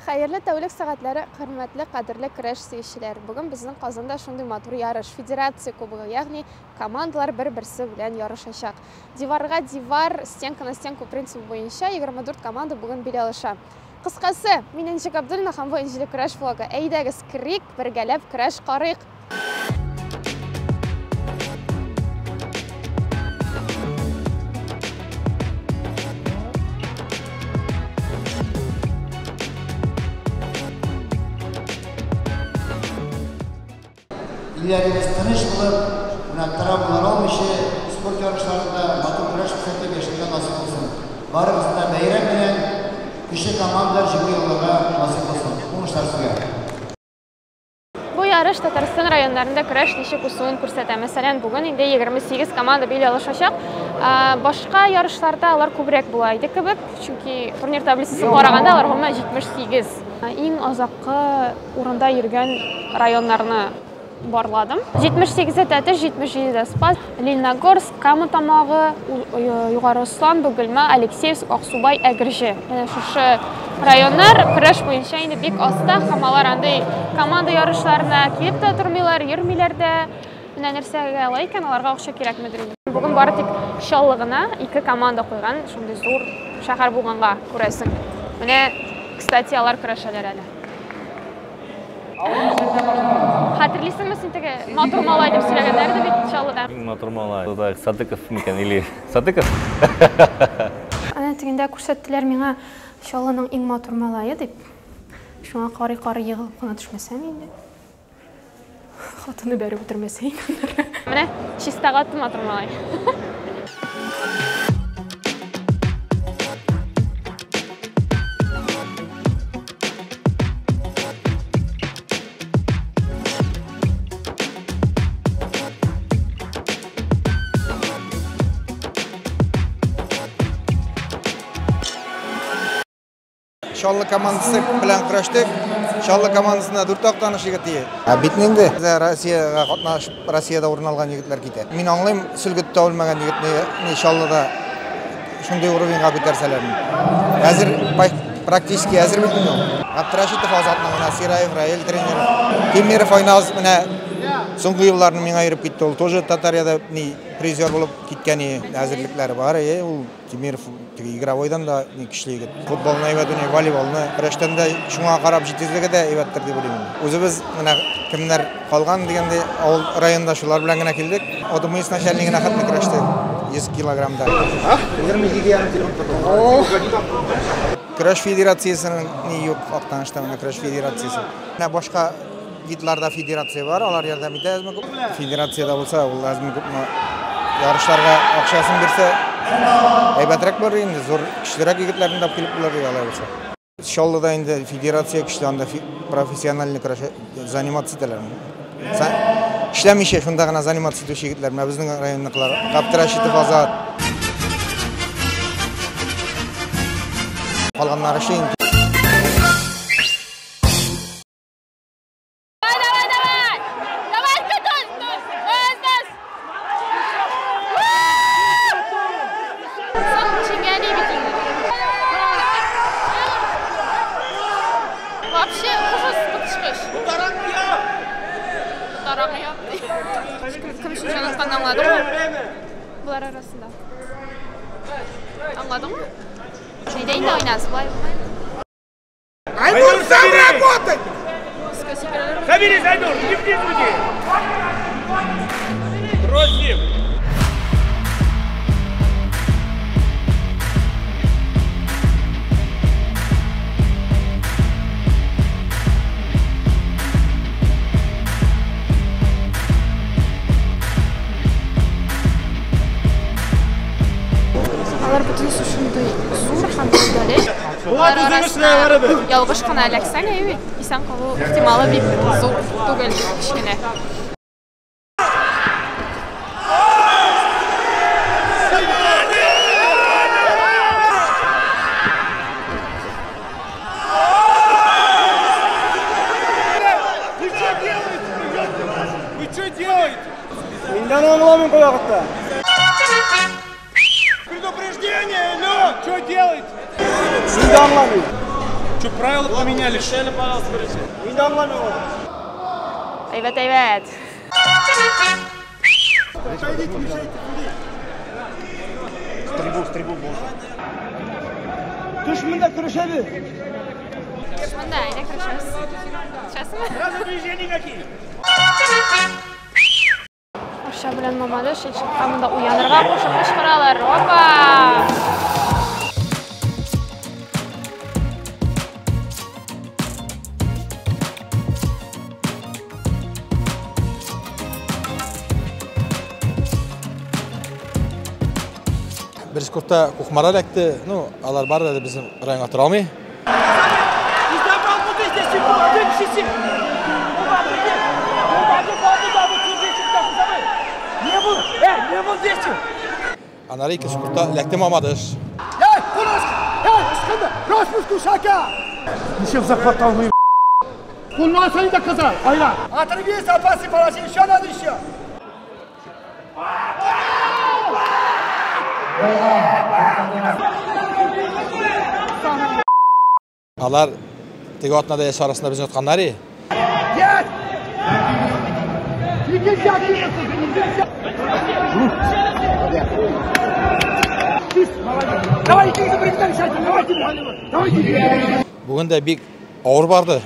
Хәерле тәүлек сәгатьләре, хөрмәтле, кадерле көрәш сөючеләр. Бүген безнең Казанда шундый матур ярыш, Федерация кубогы, ягъни командалар бер-берсе белән ярышачак. Диварга дивар, стенка на стенку принцибы буенча 24 команда бүген бил алыша. Кыскасы, мин Энҗе Габдуллина һәм бу Энҗеле көрәш влогы. Әйдәгез, керик, бергәләп көрәш карыйк. Илләребез тыныч булып, менә травмалар алмыйча, спорт ярышларында матур көрәш күрсәтеп яшәргә насыйп булсын. Барыгызны да бәйрәм белән, көчле командалар җиңү яуларга насыйп булсын. Уңышлар сезгә! Бу ярыш Татарстан районнарында көрәш ничек үсүен күрсәтә. Мәсәлән, бүген инде 28 команда бил алышачак. Башка ярышларда алар күбрәк була иде кебек, чөнки турнир таблицасын караганда алар гомумән 78. Иң азаккы урында йөргән районнарны барладым. 78-дә Тәтеш, 77-дә Спас, Лениногорск, Кама Тамагы, Югары Ослан, Бөгелмә, Алексеевск, Аксубай, Әгерҗе. Менә шушы районнар көрәш буенча инде бик аста һәм алар андый команда ярышларына килеп тә тормыйлар, йөрмиләр дә. Менә нәрсәгә алай икән, аларга акча кирәкмедер инде. Бүген бары тик Чаллы гына ике команда куйган, шундый зур шәһәр булганга күрәсең. Менә, кстати, алар көрәшәләр әле. Хәтерлисеңме син теге матур малай дип сөйләгәннәр иде бит Чаллыда? Иң матур малай. Так, Садыков микән или Садыков? Әнә тегендә күрсәттеләр миңа Чаллының иң матур малае дип. Шуңа карый-карый егылып кына төшмәсәм инде. Хатыны бәреп үтермәсә инде. Менә чистага атты матур малай. Чаллы командасы белән көрәштек. Чаллы командасында дүрт Актаныш егете. Ә бит инде Россиягә катнашып, Россиядә урын алган егетләр китә. Мин аңлыйм, Сөлгеттә үлмәгән егетне Чаллыда шундый уровеньга күтәрсәләр. Әзер, практически әзер бит инде ул. Абдрашитов Азатның менә Сираев Раил тренер. Тимиров Айназ менә соңгы елларны миңа йөреп китте. Ул тоже Татарияда ни призер булып киткән әзерлекләре бар. Ул Тимиров теге игровойдан да ни көчле егет. Футболны әйбәт уйный, волейболны, көрәштән дә шуңа карап җитезлеге дә әйбәттер дип уйлыйм. Үзебез менә кемнәр калган дигәндә авыл районында шулар белән генә килдек. ОДМС начальнигына хәтле көрәштек 100 килограммда. Көрәш федерациясенең ни юк Актанышта менә көрәш федерациясе. Менә башка видларда федерация бар, алар ярдәм итә әзме күпме. Федерациядә булса, ул әзме күпме ярышларга акчасын бирсә, әйбәтрәк булыр инде, зур көчлерәк егетләрне тап килеп булыр алай булса. Чаллыда инде федерация көчле, анда профессиональный көрәш заниматься итәләр. Эшләмичә шунда гына заниматься итүче егетләр, менә безнең районныкылар, Габдрашитов Азат. Калганнары эшли инде. Булар арасында. Аңладыңмы? Әйдә инде уйнас, болай булмай. Айнур, сам работай! Соберись, Айнур, не вниз руки! Бросим! Алар бөтенесе шундый зур һәм гәүдәле. Алар арасына ялгыш кына эләксәң, әйе, исән калу ихтималы бик зур түгел, кечкенә. Вы что делаете? Вы что делаете? Миндән аңламыйм кайвакытта. Предупреждение, алло! Что делаете? Мин дә аңламыйм. Что, правила поменяли? Мин дә аңламыйм аны. Әйбәт, әйбәт. Отойдите, мешайте, Стрельбу, стрельбу можно. Төш монда көрәшәбез. Төш монда, әйдә көрәшәбез. Төшәсеңме? Сразу движения какие? Арча белән Мамадыш Илшатка монда уянырга кушып кычкыралар. Опа! Беренче куртта Кукмара эләкте. Ну, алар бары да безнең районга тора алмый. Аннары икенче куртта эләкте Мамадыш. Ничем захват алмый. Куллансаң да кызар, айла. Оторвись, опасный положение, еще надо еще. Алар теге атнада яшь арасында безне отканнар и. Давай, икегезне бер решайте, давайте, давайте. Бүген дә бик авыр барды.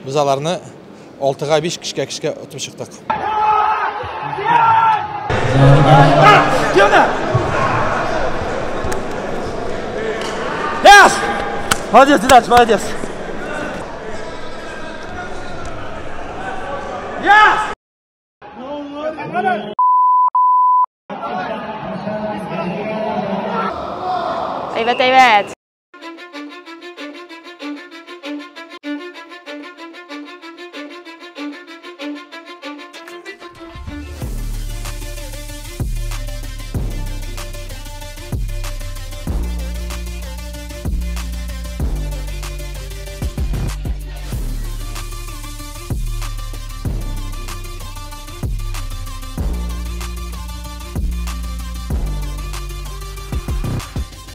Без аларны 6-га 5 кешкә отып чыктык. Yes! Молодец, Динарч, молодец. Yes! Әйбәт, әйбәт.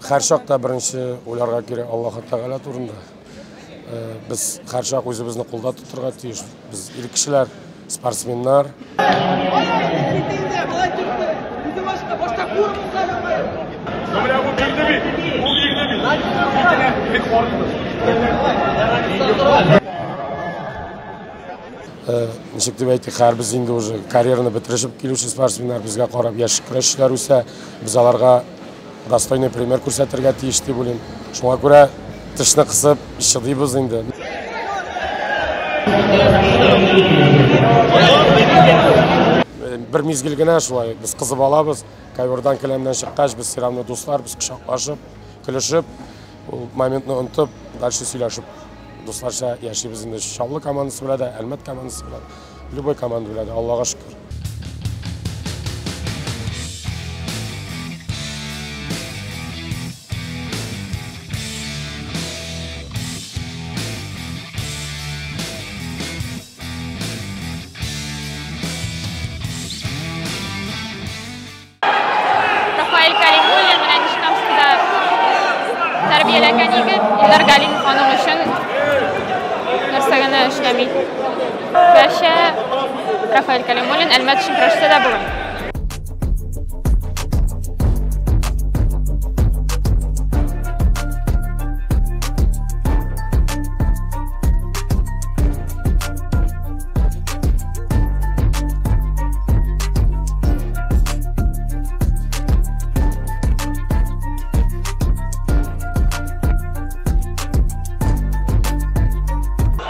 Һәр чакта беренче уйларга кирәк Аллаһ Тәгалә турында. Без һәр чак үзебезне кулда тотырга тиеш. Без ир кешеләр, спортсменнар. Ничек дип әйтик, һәр без инде уже карьераны бетерешеп килүче спортсменнар, безгә карап яшь көрәшчеләр үсә, без аларга достойный пример күрсәтергә тиеш дип уйлыйм. Шуңа күрә тешне кысып чыдыйбыз инде. Бер мизгел генә шулай без кызып алабыз. Ковёрдан келәмнән чыккач, без все равно дуслар, без кочаклашып, көлешеп, ул моментны онытып, дальше сөйләшеп, дусларча яшибез инде. Чаллы командасы белән дә, Әлмәт командасы белән, любой команда белән дә, Аллага шөкер. Тәрбияләгән егет Илдар Галимов аның өчен нәрсә генә эшләми. Көрәшә Рафаэль Калимуллин Әлмәт өчен көрәштә дә бүген.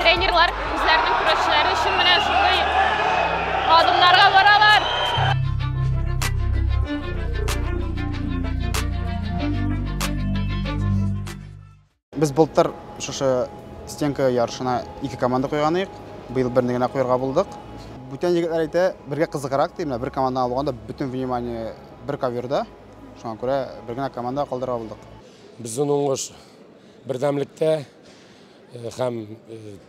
Тренерлар үзләренең көрәшчеләре өчен менә шундый адымнарга баралар. Без былтыр шушы стенка ярышына ике команда куйган идек. Быел берне генә куярга булдык. Бүтән егетләр әйтә, бергә кызыграк ди, менә бер команданы алганда бөтен внимание бер ковёрда. Шуңа күрә бер генә команда калдырырга булдык. Безнең уңыш бердәмлектә. һәм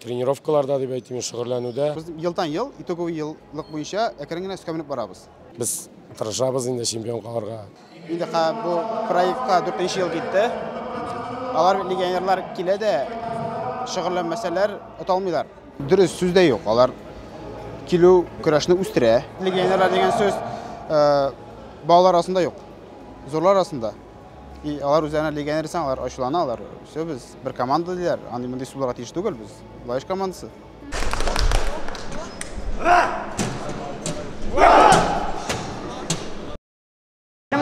тренировкаларда дип әйтим, шөгыльләнүдә. Без елдан ел итоговый еллык буенча әкрен генә өскә менеп барабыз. Без тырышабыз инде чемпион калырга. Инде бу проектка 4 ел китте. Алар легионерлар килә дә шөгыльләнмәсәләр ота алмыйлар. Дөрес сүз дә юк. Алар килү көрәшне үстерә. Легионерлар дигән сүз балалар арасында юк. Зурлар арасында. И алар үзләренә легионер дисәң, алар ачулана, алар все без бер команда диләр. Андый мондый суларга тиеш түгел без. Лаеш командасы.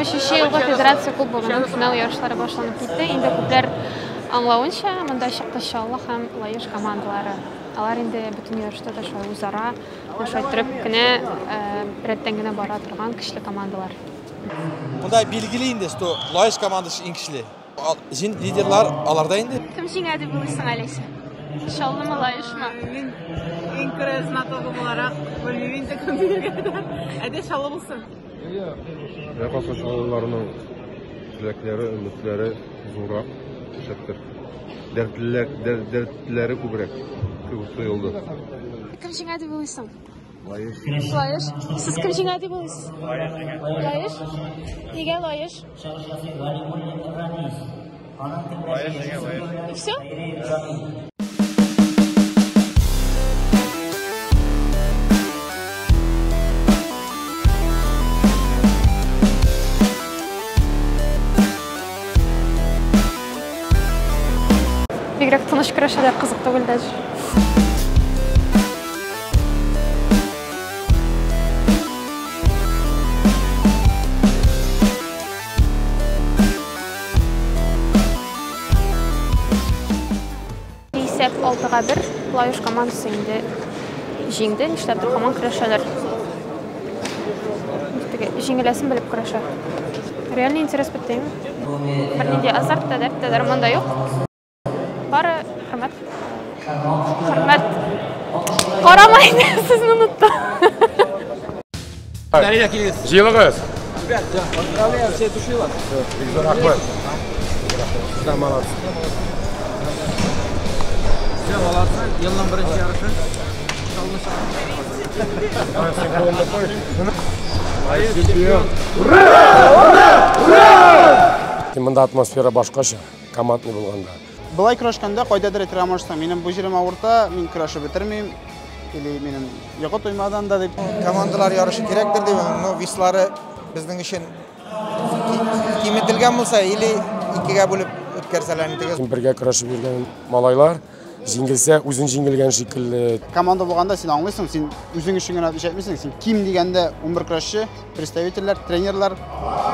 Өченче елгы Федерация кубогының финал ярышлары башланып китте. Инде күпләр аңлавынча, монда чыкты Чаллы һәм Лаеш командалары. Алар инде бөтен ярышта да шулай үзара, шулай иттереп кенә рәттән генә бара торган көчле командалар. Монда билгеле инде, что Лаеш командасы иң көчле. Җин лидерлар аларда инде. Кем җиңә дип уйлыйсың, Олеся? Чаллымы, Лаешмы? Мин иң көрәш знатогы буларак белмим инде кем җиңгәнен. Әйдә Чаллы булсын. Миңа Чаллыларның теләкләре, өметләре зуррак, шәптер. Дәртләре күбрәк кебек тоелды. Кем җиңә дип уйлыйсың? Лаеш. Лаеш. Сез кем җиңә дип уйлыйсыз? Лаеш. Нигә Лаеш? И все? Бигрәк тыныч көрәшәләр, кызык түгел даже. Исәп 6-1, Лаеш командасы инде җиңде, нишләптер һаман көрәшәләр. Җиңеләсен белеп көрәшә. Реальный интерес бетте инде. Бернинди азарт та, дәрт тә, дәрман да юк. Бары хөрмәт. Хөрмәт. Карама инде, сезне оныттым. Дарья, килегез. Җыелыгыз. Ребят, поздравляю, все души вас. Рәхмәт. Да, молодцы. Все, молодцы. Елның беренче ярышы. Ура! Ура! Ура! Монда атмосфера башкача, командный булганда. Былай көрәшкәндә кайдадыр әйтергә можсың, минем бу җирем авырта, мин көрәшеп бетермим, или минем йокы туймадан да дип. Командалар ярышы кирәктер дип, но веслары безнең өчен киметелгән булса, или икегә бүлеп үткәрсәләр инде. Бергә көрәшеп йөргән малайлар җиңелсә, үзен җиңелгән шикелле. Команда булганда син аңлыйсың, син үзең өчен генә эш итмисең, син ким дигәндә 11 көрәшче, представительләр, тренерлар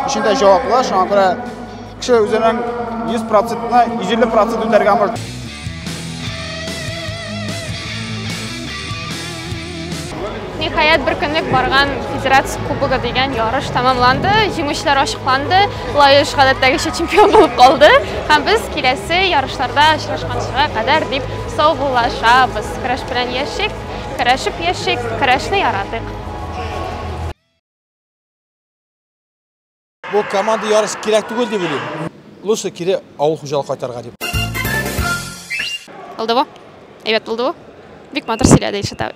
өчен дә җаваплы, шуңа күрә кеше үзенең 100%-на 150% үтәргә может. Ниһаять, бер көнлек барган Федерация кубогы дигән ярыш тәмамланды, җиңүчеләр ачыкланды, Лаеш гадәттәгечә чемпион булып калды. Һәм без киләсе ярышларда очрашканчыга кадәр дип саубуллашабыз. Көрәш белән яшик, көрәшеп яшик, көрәшне яратыйк. Бу команда ярыш кирәк түгел дип уйлыйм. Лучше кире авыл хуҗалык кайтарга дип. Булды бу? Әйбәт булды бу? Бик матур сөйләде Илшат абый.